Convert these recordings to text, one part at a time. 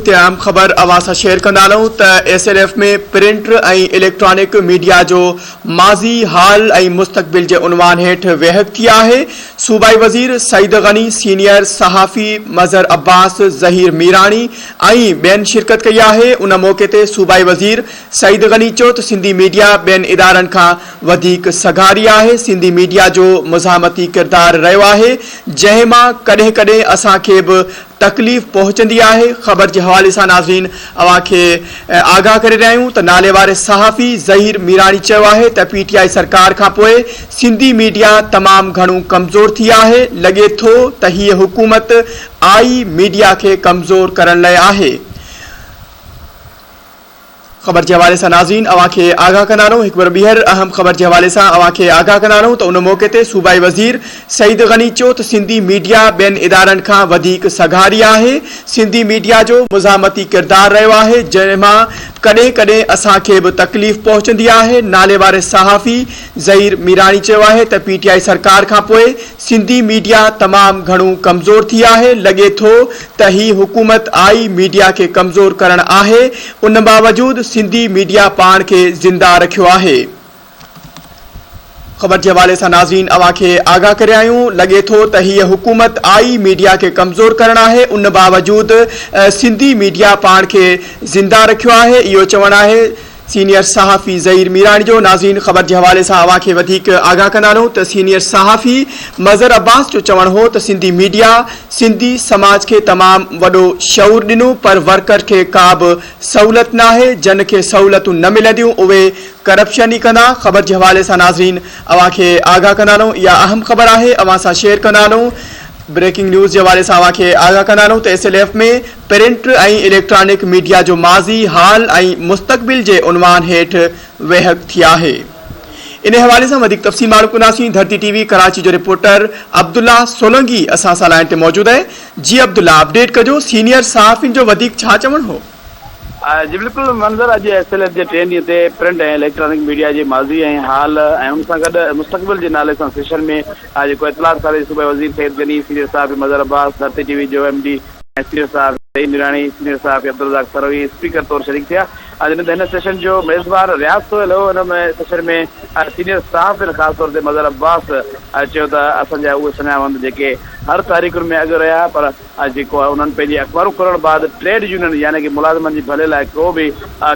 هتي اهم خبر اوهان سان شيئر ڪندا هلون ته S L F ۾ print ۽ electronic media جو ماضي، حال ۽ مستقبل جي عنوان هيٺ ويهڪ ٿي آهي. صوبائي وزير سعيد غني، سينيئر صحافي مظهر عباس، ظهير ميراڻي ۽ ٻين شرڪت ڪئي آهي. ان موقعي تي صوبائي وزير سعيد غني چيو ته سنڌي ميڊيا ٻين ادارن کان وڌيڪ سگهاري آهي، سنڌي ميڊيا جو مزاحمتي ڪردار رهيو آهي، جنهن مان ڪڏهن ڪڏهن اسان کي به تڪليف پهچندي آهي، خبر جي حوالي سان ناظرين اوهان کي آگاهه ڪري رهيا آهيون ته ناليواري صحافي ظهير ميراڻي چيو آهي ته پي ٽي آء سرڪار کانپوء سنڌي ميڊيا تمام گهڻو ڪمزور ٿي آهي، لڳي ٿو ته هيء حڪومت آئي ميڊيا کي ڪمزور ڪرڻ لئه آهي. خبر جي حوالي سان ناظرين اوهان کي آگاهه ڪندا رهون هڪ ڀيرو ٻيهر اهم خبر جي حوالي سان اوهان کي آگاهه ڪندا رهون ته ان موقعي تي صوبائي وزير سعيد غني چيو ته سنڌي ميڊيا ٻين ادارن کان وڌيڪ سگهاري آهي سنڌي ميڊيا جو مزاحمتي ڪردار رهيو آهي جنهن مان ڪڏهن ڪڏهن اسان کي به تڪليف پهچندي آهي ناليواري صحافي ظهير ميراڻي چيو آهي ته پي ٽي آء سرڪار کانپوء سنڌي ميڊيا تمام گهڻو ڪمزور ٿي آهي، لڳي ٿو ته هي حڪومت آئي ميڊيا کي ڪمزور ڪرڻ آهي، ان باوجود سنڌي ميڊيا پاڻ کي زنده رکيو آهي. خبر جي حوالي سان ناظرين اوهان کي آگاهه ڪري آهيون، لڳي ٿو ته هيء حڪومت آئي ميڊيا کي ڪمزور ڪرڻ آهي، ان باوجود سنڌي ميڊيا پاڻ کي زنده رکيو آهي، اهو چوڻ آهي. سينيئر صحافي ظهير ميراڻي جو ناظرين خبر جي حوالي سان اوهان کي وڌيڪ آگاهه ڪندا هلون ته سينيئر صحافي مظهر عباس جو چوڻ هو ته سنڌي ميڊيا سنڌي سماج کي تمام وڏو شعور ڏنو پر ورڪر کي ڪا به سهولت ناهي جن کي سهولتون نه ملنديون اهي ڪرپشن ئي ڪندا خبر جي حوالي سان ناظرين اوهان کي آگاهه ڪندا هلون اها اهم خبر آهي اوهان سان شيئر ڪندا هلون بريڪنگ نيوز جي حوالي سان اوهان کي آگاهه ڪندا هلون ته S L F ۾ print ۽ electronic media جو ماضي، حال ۽ مستقبل جي عنوان هيٺ ويهڪ ٿي آهي. انهي حوالي سان وڌيڪ تفصيل معلوم ڪنداسين ڌرتي ٽي وي ڪراچي جو رپورٽر عبدالله سولنگي اسان سان لائين تي موجود آهي جي عبدالله اپڊيٽ ڪجو سينيئر صحافين جو وڌيڪ ڇا چوڻ هو. جي بلڪل منظر اڄ ايس ايل ايف جي ٽئين ڏينهن تي پرنٽ ۽ اليڪٽرانڪ ميڊيا جي ماضي ۽ حال ۽ ان سان گڏ مستقبل جي نالي سان سيشن ۾ جيڪو اطلاعات کاتي جي صوبائي وزير سيد غني، سينيئر صحافي مظهر عباس، ڌرتي ٽي وي جو ايم ڊي ۽ سينيئر صحافي رحيم ميراڻي، سينيئر صحافي عبدالرزاق سروهي اسپيڪر طور شريڪ ٿيا. جڏهن ته هن سيشن جو ميزبان رياض سهيل هو. هن سيشن ۾ سينيئر صحافين خاص طور تي مظهر عباس چيو ته اسان جا اهي سڃاوند جيڪي هر تحريڪن ۾ اڳ رهيا پر جيڪو انهن پنهنجي اخبارون کولڻ بعد ٽريڊ يونين يعني ڪي ملازمن جي ڀلي لاء ڪو به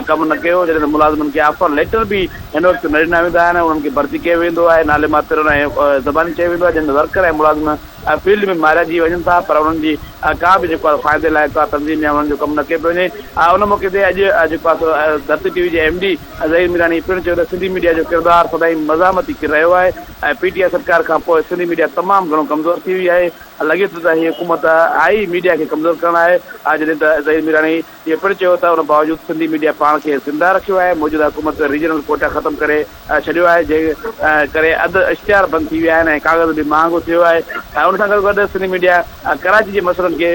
ڪم نه ڪيو جڏهن ته ملازمن کي آفر ليٽر به هن وقت نه ڏنا ويندا آهن انهن کي ڀرتي ڪيو ويندو آهي نالي ماتر ۽ زباني چيو ويندو آهي جڏهن ته ورڪر ۽ ملازم فيلڊ ۾ ماريا وڃن ٿا پر انهن جي ڪا به جيڪو آهي فائدي لاء ڪا تنظيم يا انهن جو ڪم نه ڪيو پيو وڃي ان موقعي تي اڄ جيڪو آهي سو ڌرتي ٽي وي جي ايم ڊي ظهير ميراڻي پڻ چيو ته سنڌي ميڊيا جو ڪردار سدائين مزاحمتي رهيو آهي ۽ پي ٽي آء سرڪار کان پوء سنڌي ميڊيا تمام گهڻو ڪمزور ٿي وئي آهي لڳي ٿو ته هي حڪومت آئي ميڊيا کي ڪمزور ڪرڻ آهي جڏهن ته ظهير ميراڻي اهو پڻ چيو ته ان باوجود سنڌي ميڊيا پاڻ کي زنده رکيو آهي، موجوده حڪومت ريجنل ڪوٽا ختم ڪري ڇڏيو آهي، جنهن ڪري اڌ اشتهار بند ٿي ويا آهن ۽ ڪاغذ به مهانگو ٿيو آهي. ان سان گڏوگڏ سنڌي ميڊيا ڪراچي جي مسئلن کي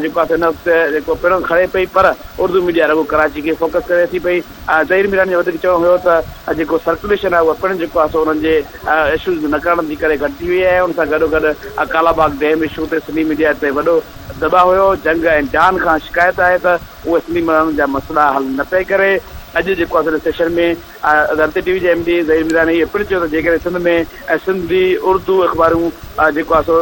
جيڪو آهي سو هن وقت جيڪو پڻ کڻي پئي پر اردو ميڊيا رڳو ڪراچي کي فوڪس ڪري ٿي پئي. ظهير ميراڻي جو وڌيڪ چوڻ هيو ته جيڪو سرڪوليشن آهي اهو پڻ جيڪو آهي سو انهن جي اشوز نه ڪرڻ جي ڪري گهٽجي وئي آهي، ان سان گڏوگڏ ڪالاباغ ڊيم اشو تي سنڌي ميڊيا تي وڏو دٻاء هيو، جنگ ۽ ڊان کان شڪايت آهي ته اهي سنڌي ماڻهن جا مسئلا حل نه پئي ڪري. اڄ جيڪو آهي سو سيشن ۾ ڌرتي ٽي وي جي ايم ڊي ظهير ميراڻي اهو پڻ چيو ته جيڪڏهن سنڌ ۾ سنڌي اردو اخبارون جيڪو آهي سو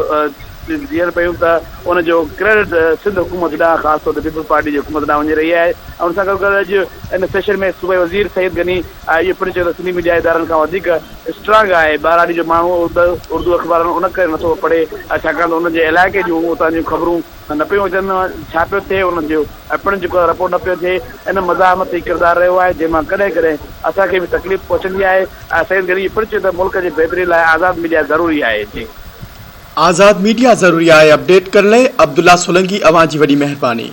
جيئن پيون ته ان جو ڪريڊٽ سنڌ حڪومت ڏانهن خاص طور تي پيپلز پارٽي جي حڪومت ڏانهن وڃي رهي آهي ۽ ان سان گڏ گڏ اڄ ان سيشن ۾ صوبائي وزير سيد غني اهو پڻ چيو ته سنڌي ميڊيا ادارن کان وڌيڪ اسٽرانگ آهي، ٻهراڙي جو ماڻهو اردو اخبارن ان ڪري نٿو پڙهي ڇاڪاڻ ته ان جي علائقي جون اتان جون خبرون نه پيون اچن، ڇا پيو ٿئي ان جو پڻ جيڪو رپورٽ نه پيو ٿئي، ان مزاحمتي ڪردار رهيو آهي جنهن مان ڪڏهن ڪڏهن اسان کي به تڪليف پهچندي آهي، سيد غني اهو پڻ چيو ته ملڪ جي بهتري لاء آزاد ميڊيا ضروري آهي، جي. آزاد ميڊيا ضروري آهي اپڊيٽ ڪرڻ لئي عبدالله سولنگي اوهان جي وڏي مهرباني.